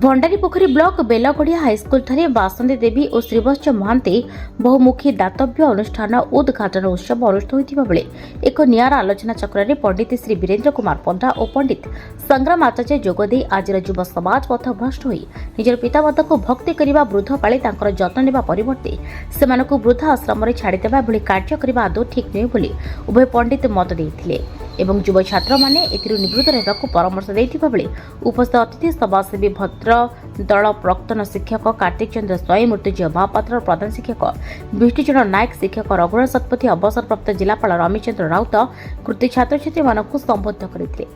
Bhandaripokhari block Belgadia ହାଇସ୍କୁଲଠାରେ Basanti ଦେବୀ ଓ ଶ୍ରୀବତ୍ସ ମହାନ୍ତି ବହୁମୁଖୀ ଦାତବ୍ୟ ଅନୁଷ୍ଠାନ ଉଦ୍ଘାଟନ ଉତ୍ସବ ଅନୁଷ୍ଠିତ ହୋଇଥିବା ବେଳେ ଏକ ନିଆରା ଆଲୋଚନା ଚକ୍ରରେ ପଣ୍ଡିତ ଶ୍ରୀ ବୀରେନ୍ଦ୍ର କୁମାର ପଣ୍ଡା ଓ ପଣ୍ଡିତ ସଂଗ୍ରାମ ଆଚାର୍ଯ୍ୟ ଯୋଗଦେଇ ଆଜିର ଯୁବ ସମାଜ ପଥଭ୍ରଷ୍ଟ ହୋଇ ନିଜର ପିତାମାତାଙ୍କୁ ଭକ୍ତି କରିବା, ବୃଦ୍ଧ ପାଳି ତାଙ୍କର ଯତ୍ନ ନେବା ପରିବର୍ତ୍ତେ ସେମାନଙ୍କୁ ବୃଦ୍ଧ ଆଶ୍ରମରେ ଛାଡ଼ିଦେବା ଏଭଳି କାର୍ଯ୍ୟ କରିବା ଆଦୌ ଠିକ୍ ନୁହେଁ ବୋଲି ଉଭୟ ପଣ୍ଡିତ ମତ ଦେଇଥିଲେ ଏବଂ ଯୁବ ଛାତ୍ରମାନେ ଏଥିରୁ ନିବୃତ୍ତ ରହିବାକୁ ପରାମର୍ଶ ଦେଇଥିବା ବେଳେ ଉପସ୍ଥିତ ଅତିଥି, ସମାଜସେବୀ ଭଦ୍ର ଦଳ ପ୍ରାକ୍ତନ ଶିକ୍ଷକ କାର୍ତ୍ତିକ ଚନ୍ଦ୍ର ସ୍ୱାଇଁ, ମୃତ୍ୟୁଞ୍ଜୟ ମହାପାତ୍ର, ପ୍ରଧାନ ଶିକ୍ଷକ ବିଷ୍ଣୁଚରଣ ନାୟକ, ଶିକ୍ଷକ ରଘୁନାଥ ଶତପଥୀ, ଅବସରପ୍ରାପ୍ତ ଜିଲ୍ଲାପାଳ ରମେଶଚନ୍ଦ୍ର ରାଉତ କୃତି ଛାତ୍ରଛାତ୍ରୀମାନଙ୍କୁ ସମ୍ବୋଧିତ କରିଥିଲେ।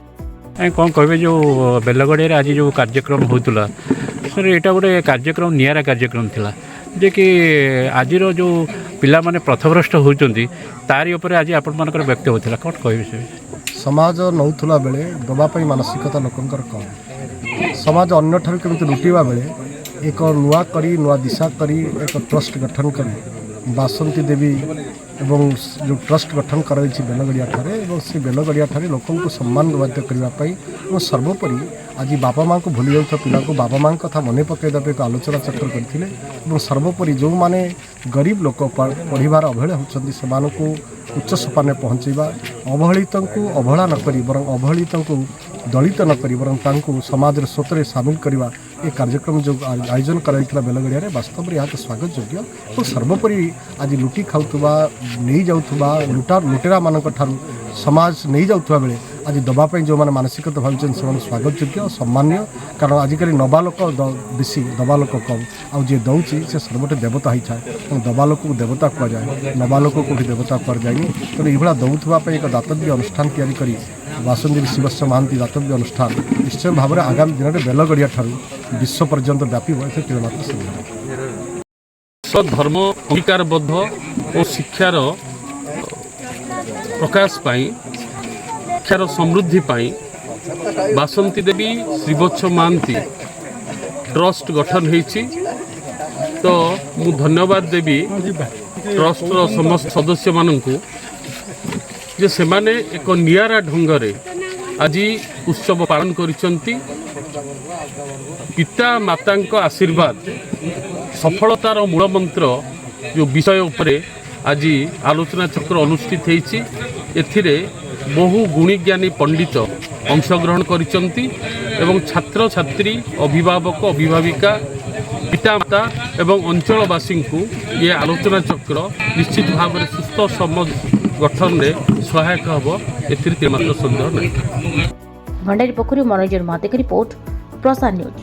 କାଇଁ, କ'ଣ କହିବେ, ଯେଉଁ ବେଲଗଡ଼ିଆରେ ଆଜି ଯେଉଁ କାର୍ଯ୍ୟକ୍ରମ ହେଉଥିଲା ସାର୍, ଏଇଟା ଗୋଟେ କାର୍ଯ୍ୟକ୍ରମ, ନିଆରା କାର୍ଯ୍ୟକ୍ରମ ଥିଲା ଯେ କି ଆଜିର ଯେଉଁ ପିଲାମାନେ ପଥଭ୍ରଷ୍ଟ ହେଉଛନ୍ତି, ତାରି ଉପରେ ଆଜି ଆପଣମାନଙ୍କର ବକ୍ତବ୍ୟ ଥିଲା। କ'ଣ କହିବେ ସେ? ସମାଜ ନେଉଥିଲା ବେଳେ ଦେବା ପାଇଁ ମାନସିକତା ଲୋକଙ୍କର କମ୍। ସମାଜ ଅନ୍ୟଠାରୁ କେମିତି ଲୁଟିବା ବେଳେ ଏକ ନୂଆ କରି, ନୂଆ ଦିଶା କରି ଏକ ଟ୍ରଷ୍ଟ ଗଠନ କରି ବାସନ୍ତୀ ଦେବୀ ଏବଂ ଯେଉଁ ଟ୍ରଷ୍ଟ ଗଠନ କରାଯାଇଛି ବେଲଗଡ଼ିଆଠାରେ ଏବଂ ସେ ବେଲଗଡ଼ିଆଠାରେ ଲୋକଙ୍କୁ ସମ୍ମାନ ବାଧ୍ୟ କରିବା ପାଇଁ ଏବଂ ସର୍ବୋପରି ଆଜି ବାପା ମାଆଙ୍କୁ ଭୁଲି ଯାଉଥିବା ପିଲାଙ୍କୁ ବାପା ମାଆଙ୍କ କଥା ମନେ ପକାଇବା ପାଇଁ ଏକ ଆଲୋଚନା ଚକ୍ର କରିଥିଲେ। ଏବଂ ସର୍ବୋପରି ଯେଉଁମାନେ ଗରିବ ଲୋକ, ପଢ଼ିବାର ଅବହେଳା ହେଉଛନ୍ତି, ସେମାନଙ୍କୁ ଉଚ୍ଚ ସୋପାନରେ ପହଞ୍ଚାଇବା, ଅବହେଳିତଙ୍କୁ ଅବହେଳା ନ କରି ବରଂ ଅବହେଳିତଙ୍କୁ ଦଳିତ ନ କରି ବରଂ ତାଙ୍କୁ ସମାଜର ସ୍ରୋତରେ ସାମିଲ କରିବା, ଏ କାର୍ଯ୍ୟକ୍ରମ ଯେଉଁ ଆୟୋଜନ କରାଯାଇଥିଲା ବେଲଗଡ଼ିଆରେ, ବାସ୍ତବରେ ଏହା ଏକ ସ୍ୱାଗତ ଯୋଗ୍ୟ। ଏବଂ ସର୍ବୋପରି ଆଜି ଲୁଟି ଖାଉଥିବା, ନେଇଯାଉଥିବା ଲୁଟେରାମାନଙ୍କ ଠାରୁ ସମାଜ ନେଇଯାଉଥିବା ବେଳେ ଆଜି ଦେବା ପାଇଁ ଯେଉଁମାନେ ମାନସିକତା ଭାବିଛନ୍ତି, ସେମାନେ ସ୍ୱାଗତ ଯୋଗ୍ୟ, ସମ୍ମାନୀୟ। କାରଣ ଆଜିକାଲି ନେବା ଲୋକ ବେଶୀ, ଦେବା ଲୋକ କମ୍। ଆଉ ଯିଏ ଦେଉଛି ସେ ସର୍ବଠି ଦେବତା ହେଇଥାଏ। ତେଣୁ ଦେବା ଲୋକକୁ ଦେବତା କୁହାଯାଏ, ନେବା ଲୋକ କେଉଁଠି ଦେବତା କୁହାଯାଏନି। ତେଣୁ ଏଇଭଳିଆ ଦେଉଥିବା ପାଇଁ ଏକ ଦାତବ୍ୟ ଅନୁଷ୍ଠାନ ତିଆରି କରି ବାସନ୍ତୀ ଶ୍ରୀବତ୍ସ ମହାନ୍ତି ଦାତବ୍ୟ ଅନୁଷ୍ଠାନ ନିଶ୍ଚୟ ଭାବରେ ଆଗାମୀ ଦିନରେ ବେଲଗଡ଼ିଆ ଠାରୁ ବିଶ୍ୱ ପର୍ଯ୍ୟନ୍ତ ବ୍ୟାପିବ, ଏଥିରେ ତିଳେମାତ୍ର ସନ୍ଦେହ ନାହିଁ। ଧର୍ମ ଅଙ୍ଗୀକାରବଦ୍ଧ ଓ ଶିକ୍ଷାର ପ୍ରକାଶ ପାଇଁ, ଶିକ୍ଷାର ସମୃଦ୍ଧି ପାଇଁ ବାସନ୍ତୀ ଦେବୀ ଶ୍ରୀବତ୍ସ ମହାନ୍ତି ଟ୍ରଷ୍ଟ ଗଠନ ହେଇଛି। ତ ମୁଁ ଧନ୍ୟବାଦ ଦେବି ଟ୍ରଷ୍ଟର ସମସ୍ତ ସଦସ୍ୟମାନଙ୍କୁ ଯେ ସେମାନେ ଏକ ନିଆରା ଢଙ୍ଗରେ ଆଜି ଉତ୍ସବ ପାଳନ କରିଛନ୍ତି। ପିତା ମାତାଙ୍କ ଆଶୀର୍ବାଦ ସଫଳତାର ମୂଳ ମନ୍ତ୍ର ଯେଉଁ ବିଷୟ ଉପରେ ଆଜି ଆଲୋଚନା ଚକ୍ର ଅନୁଷ୍ଠିତ ହେଇଛି, ଏଥିରେ ବହୁ ଗୁଣୀଜ୍ଞାନୀ ପଣ୍ଡିତ ଅଂଶଗ୍ରହଣ କରିଛନ୍ତି ଏବଂ ଛାତ୍ରଛାତ୍ରୀ, ଅଭିଭାବକ, ଅଭିଭାବିକା, ପିତାମାତା ଏବଂ ଅଞ୍ଚଳବାସୀଙ୍କୁ ଏ ଆଲୋଚନା ଚକ୍ର ନିଶ୍ଚିତ ଭାବରେ ସୁସ୍ଥ ସମାଜ ଗଠନରେ ସହାୟକ ହେବ, ଏଥିରେ ମାତ୍ର ସନ୍ଦେହ ନାହିଁ। ଭଣ୍ଡାରୀପୋଖରୀ ମନୋଜ ମହାନ୍ତିଙ୍କ ରିପୋର୍ଟ, ପ୍ରସାର ନ୍ୟୁଜ୍।